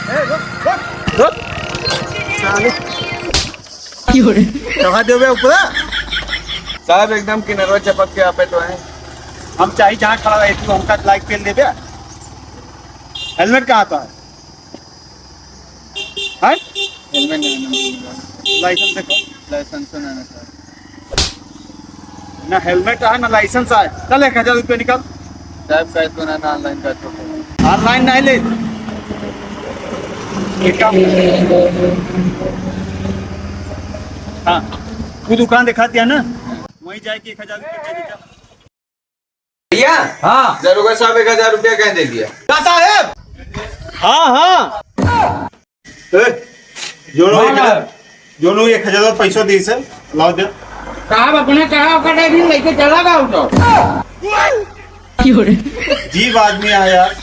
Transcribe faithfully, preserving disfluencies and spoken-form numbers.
ए, रुक, रुक, रुक। साले। कहाँ देबे ऊपरा? साहब, एकदम किनरवा चपक के आपे तो है। हम चाही जहाँ खड़ा रहे, तू हमका लाइक पेल देबे। हेलमेट कहाँ था? हैं? हेलमेट नहीं, नहीं, नहीं। लाइसेंस देखो। लाइसेंस तो नहीं, नहीं, सर। ना हेलमेट है, ना लाइसेंस है। चल, एक हजार रुपये निकाल। साहब, कैश तो ना, ना ऑनलाइन कर दो। ऑनलाइन नहीं ले। एक काम। हाँ, वो दुकान दिखा दिया ना, वहीं जाके एक हजार रुपये दे दीजिए। भैया, हाँ। दरोगा साहब एक हजार रुपया कह दे दिया। का साहेब? हाँ, हाँ। ए, जोनो एक हजार, जोनो एक हजार पैसा दी से, लाओ दे। साहब, अपने कहा का ड्राइविंग लेके चला गया तो। जीव आदमी आया यार।